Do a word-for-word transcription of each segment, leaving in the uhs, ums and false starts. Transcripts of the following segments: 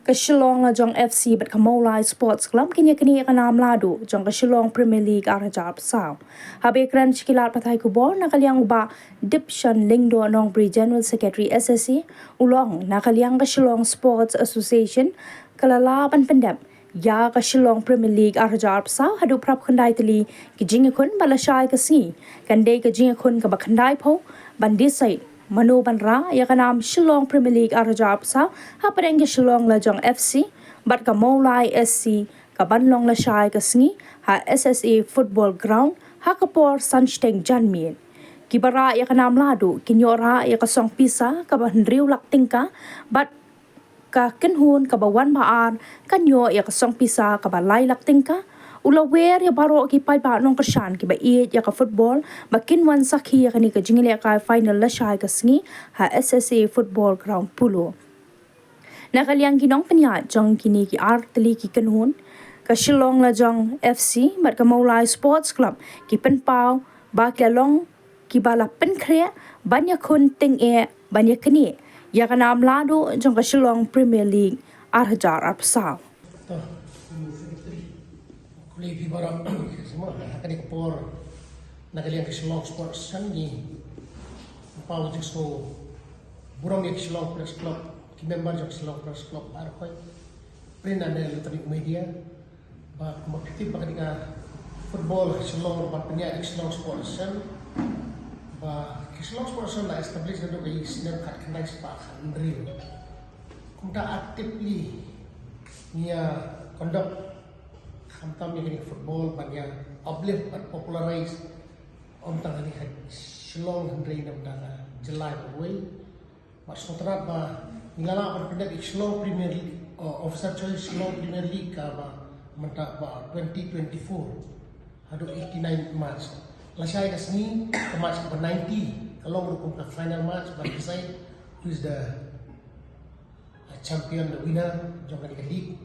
Ka Shillong Lajong F C bad ka Mawlai Sports Club kin ïa knieh ïa ka nam laduh jong ka Shillong Premier League ar hajar arphew saw. Haba ïakren sha ki lad pathai khubor na ka liang u Bah Dipshan Lyngdoh Nongbri, General Secretary S S A, u la ong na ka liang ka Shillong Sports Association ka la lah ban pyndep ïa ka Shillong Premier League ar hajar arphew saw haduh phra phew khyndai tylli ki jingïakhun, bad lashai ka sngi kan dei ka jingïakhun kaba khyndaiphew ban decide mano ban rah ïa ka nam Shillong Premier League ar hajar arphew saw hapdeng ka Shillong Lajong F C bad ka Mawlai S C, kaban long lashai ka sngi ha S S A Football Ground ha ka por san shiteng janmiet. Kiba rah ïa ka nam laduh kin ïoh rah ïa ka song pisa kaba hynriew lak tyngka, bad ka kynhun kaba wan ba ar kan ïoh ïa ka song pisa kaba lai lak tyngka. U la wer ïa baroh ki paidbah nongkyrshan kiba ïeit ïa ka football ba kin wan sakhi ïa kane ka jingïalehkai final lashai ka sngi ha S S A Football Ground Polo. Na ka liang ki nongpynïaid jong kine ki ar tylli ki kynhun, ka Shillong Lajong F C bad ka Mawlai Sports Club ki pynpaw ba ki la long kiba la pynkhreh ban ïakhun tyngeh ban ïaknieh ïa ka nam laduh jong ka Shillong Premier League ar hajar arphew saw. To, Secretary, khublei phi baroh sngewbha ha kane ka por. Na ka liang ka Shillong Sports Association ngi pynpaw jingsngew burom ïa ka Shillong Press Club, ki member jong ka Shillong Press Club baroh, print and electronic media. Ba kumba phi tip ba ka dei ka football ha Shillong ba pynïaid da ka Shillong Sports Association. Ba ka Shillong Sports Association la establish naduh ka snem khatkhyndai spah khathynriew. Kumta actively ngi ïa conduct khamtam ïa kane ka football ban ïa uplift bad popularize ym tang ha Shillong hynrei na ka bynta ka jylla kawei. Bad sngewtynnat ba ngi la lah ban pyndep ïa ka Shillong Premier League, uh, Officer Choice Shillong Premier League kaba mynta ba twenty twenty-four haduh eighty-nine match. Lashai ka sngi ka match kaba ninety ka long ruh kum ka final match ban decide who is the, uh, champion, the winner jong kane ka league.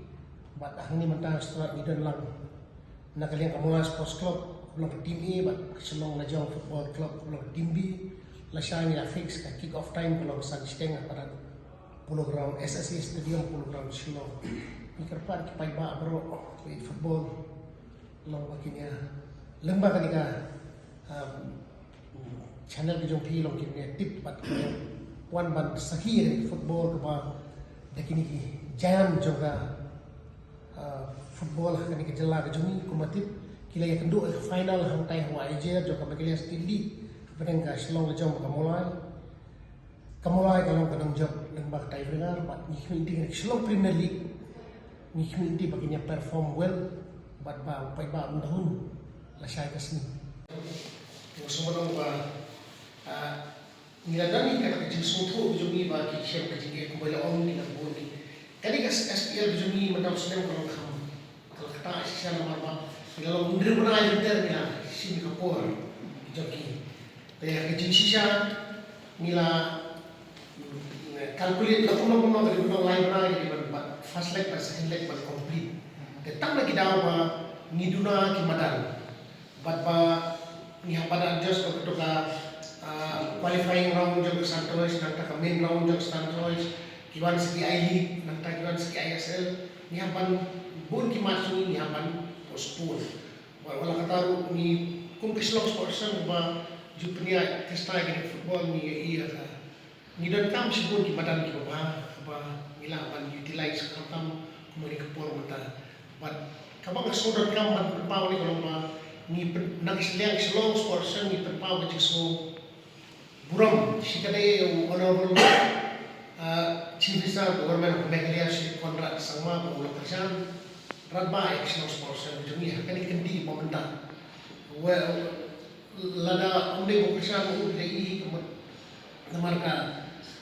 Bad hangne mynta sngewtynnat ngi don lang na ka liang ka Mawlai Sports Club, ka long ka team A, bad ka Shillong Lajong Football Club, ka long ka team B. Lashai ngi la fix ka kick off time ka long san shiteng ha Polo Ground, S S A Stadium, Polo Ground Shillong. Ngi kyrpad ki paidbah baroh ba ïeit football, long ba kin ïa, lem bad kane ka, um, channel ka jong phi, long kin ïa tip bad kin ïa wan ban sakhi ïa kane ka football kaba da kine ki giant jong ka, uh, football ha kane ka jylla ka jong ngi. Kumba tip ki la ïakynduh ïa ka final hangtai ha Wah Ayer jong ka Meghalaya State League hapdeng ka Shillong Lajong bad ka Mawlai. Ka Mawlai ka long ka nongjop lyngba ka tiebreaker, bad ngi khmih ïa ka Shillong Premier League. Ngi khmih ïa ba kin ïa perform well bad ba u paidbah un da hun lashai ka sngi. Nga sngewbha ban ong ba, ah, ngi la don ïa kata ka jingsngewthuh ka jong ngi ba ki shem ka jingeh kumba la ong ngi la bun ngi. Kane ka S P L ka jong ngi mynta u snem ka long kham, ka la ktah shisha namar ba ngi la long hynriew bnai lynter ngi la shim ka por ka jong ki. Te ka jingshisha ngi la, mm, calculate la kumno kumno ka dei ban long lai bnai ka dei ban, bad first leg bad second leg ban complete. Te tang na ki daw ba ngi duna ki madan. Bad ba ngi hap ban adjust ba kato ka, ah, qualifying round jong ka Suntoys, nangta ka main round jong ka Suntoys, ki wan sha ki I-League, nangta ki wan sha ki I S L, ngi hap ban, bun ki match ngi hap ban postpone. Wat la katta ruh ngi kum ka Shillong Sports Association ba ju pynïaid test ïa ka football ngi ïa ka Ngi donkam shibun ki madan kiba bha, kaba ngi lah ban utilize khamtam kumba ngi ka por mynta. Bad kaba nga sngew donkam ban pynpaw ne ka long ba ngi pyn-, na ka liang Shillong Sports Association ngi pynpaw ka jingsngew burom shi kynta ïa u Honorable, uh, Chief Minister of the Government of Meghalaya, Shri Conrad Sangma, ba u la kyrshan radbah ïa ka Shillong Sports Association jong ngi ha kane ka kynti ba mynta. Well, lada ym dei ba u kyrshan u dei i, namar ka,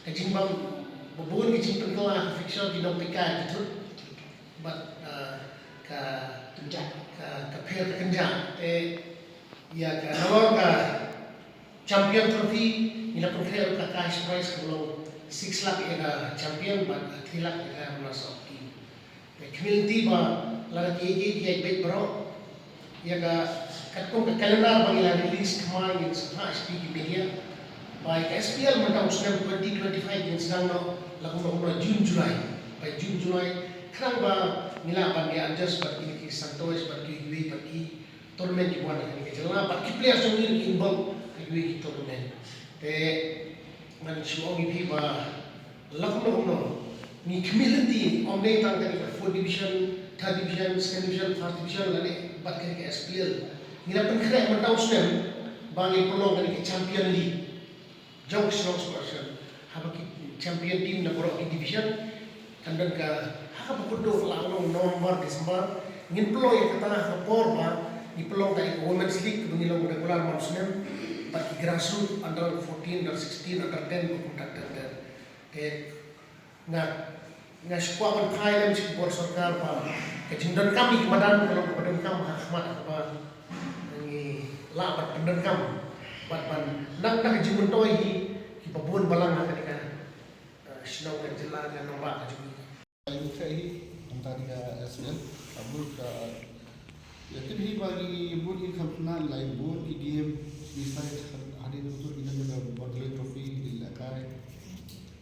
ka jingbam, ba bun ka jingpynkylla ka fixture ki nongpeitkai ki thut. Bad, ah, ka, ka, ka pher ka kynjah. Te ïa ka nalor ka Champion Trophy ngi la pynkhreh ruh ka cash prize ka long six lakh ïa ka champion bad three lakh ïa ka runners up team. Te khmih lynti ba lada kiei kiei ki ïaid beit baroh, ïa ka, katkum ka calendar ba ngi la release thymmai ngin sa phah sha phi ki media. Ba ïa ka S P L mynta u snem twenty twenty-five ngin sdang noh la kumno kumno June July. Ba June July Khnang ba ngi lah ban ïa adjust bad kine ki sangtoys bad kiwei kiwei pat ki tournament kiba wan ha kane ka jylla bad ki players jong ngi ki involve ha kiwei ki tournament. Te ngan shu ong ïa phi ba la kumno kumno ngi khmih lynti, ym dei tang kane ka fourth division, third division, second division, first division lane bad kane ka S P L. Ngi la pynkhreh mynta u snem ba ngin pynlong kane ka Champion League jong ka Shillong Sports Club. Haba ki champion team na baroh ki division, kan don ka, ha kaba kut duh la long November, December, ngin pynlong ïa kata ha ka por ba ngi pynlong ka Women's League kaba ngi long regular man u snem, bad ki grassroots under fourteen, under sixteen, under ten, ba kumta ter ter. Te nga, nga shu kwah ban phai lem sha ki bor sorkar ba ka jingdonkam ïa ki madan ka long kaba donkam ha khmat, kaba ngi lah ban pyndonkam bad ban nang na ka jingmyntoi hi kiba bun balang ha kane ka, eh, shnong, ka jylla, ka nongbah ka jong ngi. Ai ka hi, anta ka S P L, abul ka, ïa, tip hi ba ngi bun ki kham khynnah, ngi la ïa bun ki game, ngi sa hadien tu ki nang da Bordelais Trophy, ngi la kai.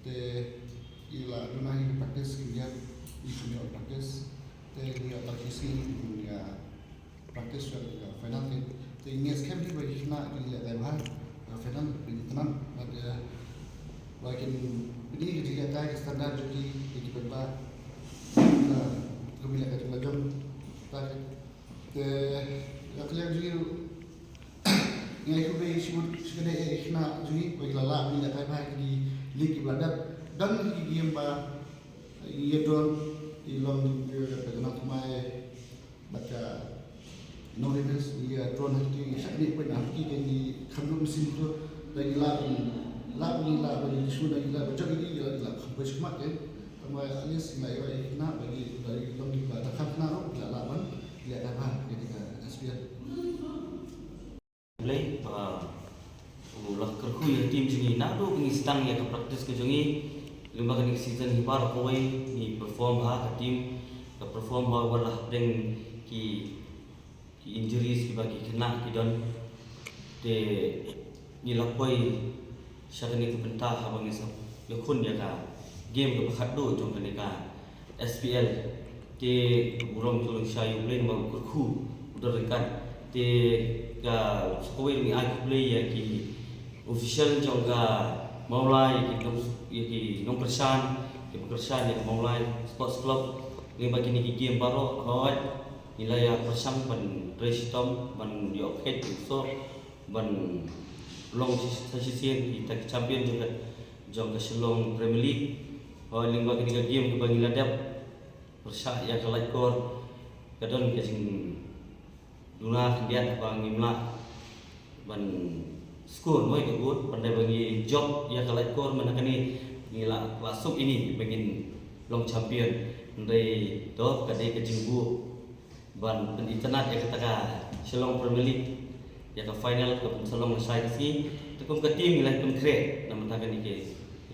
Te ngi la duna hi practice, ki ngiat, ngi kham ïoh practice. Te ngi ïoh practice, ngi ïa practice ïa ka final te. Te ngi skhem hi ba ki khynnah kin lehkai bha ka final, kin itynnad bad, eh, ba kin pyni ka jingïalehkai, ka standard jong ki, ki paidbah. Ka, ka mih lehkai jong la jong. Ta, te ïa ka liang jong ngi ruh, ngi ai khublei shibun sha kine ki khynnah jong ngi ba ki la lah ban lehkai bha ha ki league kiba la dep. Don ki game ba ïa don, i long, ïa ka, ka nang kumai bad ka nong revenge, ïa don ha ki, sha kine ki point ha ki, ki kham duk mynsiem to, ba ngi lah, lah, ngi lah, ba ngi shu, ngi lah ba jong ngi, ngi lah, ngi lah kham poi shakhmat. Tangba at least ngi lah ïa, ïa khynnah ba ngi, ba ngi long, ngi ba ta kham khynnah ruh ngi lah, lah ban lehkai bha ïa ka S P L. Blei ba u la kyrkhu ïa ka team jong ngi naduh ba ngi sdang ïa ka practice ka jong ngi. Lyngba kane ka season hi baroh kawei ngi perform bha, ka team ka perform bha wat la hapdeng ki, ki injuries kiba ki khynnah ki don. Te ngi la poi sha kane ka bynta haba ngi sa ïakhun ïa ka game kaba khatduh jong kane ka S P L. Te burom jong ngi sha ïa U Blei namar u kyrkhu u don ryngkat. Te ka sa kawei ngi ai khublei ïa ki official jong ka Mawlai, ïa ki nong, ïa ki nongkyrshan, ki ba kyrshan ïa ka Mawlai Sports Club. Lyngba kine ki game baroh, hooid ngi la ïa pyrshang ban trei shitom ban ïoh kheit ban soh ban long sa shisien kita ki champion jong ka, jong ka Shillong Premier League. Hooid lyngba kine ki game kiba ngi la dep pyrshah ïa ka lait kor, ka don ka jingduna khyndiat ba ngim lah ban score mo ïa ka goal, hynrei ba ngi jop ïa ka lait kor, mynta kane ngi la, la suk ïa ngi ba ngin long champion. Hynrei to ka dei ka jingbuh ban pynitynnad ïa kata ka Shillong Premier League, ïa ka final ka ban sa long lashai ka sngi. Te kum ka team ngi la pynkhreh na mynta kane ka,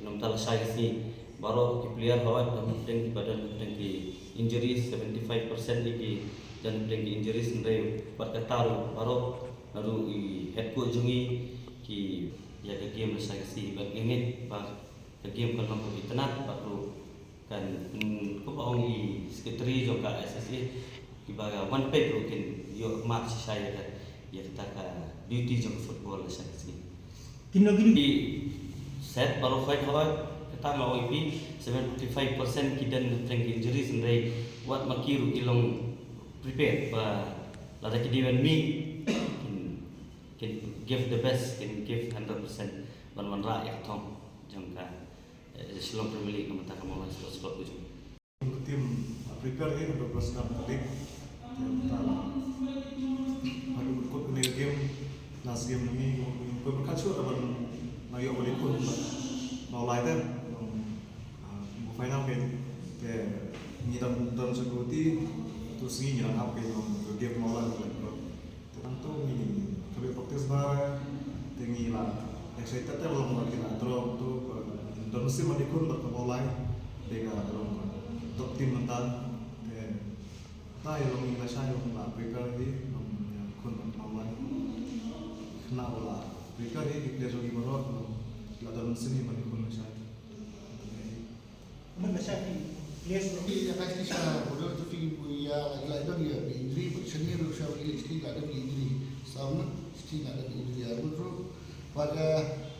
na mynta lashai ka sngi. Baroh ki player hooid don hapdeng kiba don hapdeng ki injuries, seventy five percent ïa ki don hapdeng ki injuries, hynrei bad kata ruh baroh naduh i head coach jong ngi ki ïa ka game lashai ka sngi bad ngi ngeit ba ka game kan long kaba itynnad bad ruh kan, mm, kumba ong i secretary jong ka S S A, kiba ka wan peit ruh kin ïoh mark shisha ïa ka, ïa kata ka beauty jong ka football lashai ka sngi. Kin long kin ki set baroh khoit hawat, kata nga ong ïa phi, seventy five percent ki don hapdeng ki injuries, hynrei wat ma ki ruh ki long prepared ba lada ki dei ban mih kin, kin give the best, kin give hundred percent ban wanrah ïa ka thong jong ka, eh, Shillong Premier League na mynta ka Mawlai Sports Club ka jong. Ka team, ah, prepare hi, ka prepare sdang ka league. Te mynta haduh ba kut kane ka game, last game ngi, ngi, ngi pyrkhat shuh ban nang ïoh ban ïakhun bad Mawlai te. Ah, final ke, te ngi dang don security, tu sngi ngi dang hap ke long game Mawlai. Te tang tu ngi kham ïa practice bha, te ngi la excited te long ba ki la draw tu, ba don mynsiem ban ïakhun bad ka Mawlai, te ka long top team mynta. Te ta ïa long ngi lashai long la prepare hi, long ïakhun bad ka Mawlai. Khnang ba la prepare hi ki player jong ngi baroh, long la don mynsiem hi ban ïakhun lashai. Te Mut lashai phi, Yes, bro. Ïa ka shisha border trophy, ïa la, la don ïa injury, but shane ruh sha ïa shisha la don injury. Saw na shisha la don injury ïa ruh. But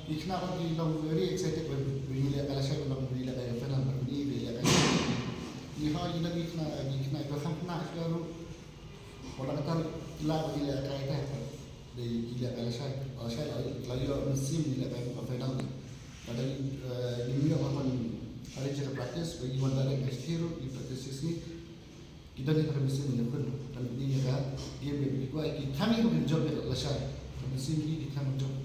ïa khnang ba ngi long very excited ba ngi leh ka lashai, ba ngi leh ka final, ba ngi leh ka, ngi ha ïa ngi khnang, ïa khnang ba kham khnang shisha ruh. Wala kata la ba ngi leh ka ita ha. Dei ngi leh ka lashai, lashai la, la ïoh mynsiem ngi leh ka final. Ba da ngi, eh, ngi ïoh ban arrange ka practice, ba ngi wan direct ka shisha ruh, ngi practice shisha. Ki don ïa ka mynsiem ngi leh khun. Kan ngi ïa ka game ba ngi kwai, ki tang ïa ka jop ïa ka lashai. Ka mynsiem ki, ki tang jop.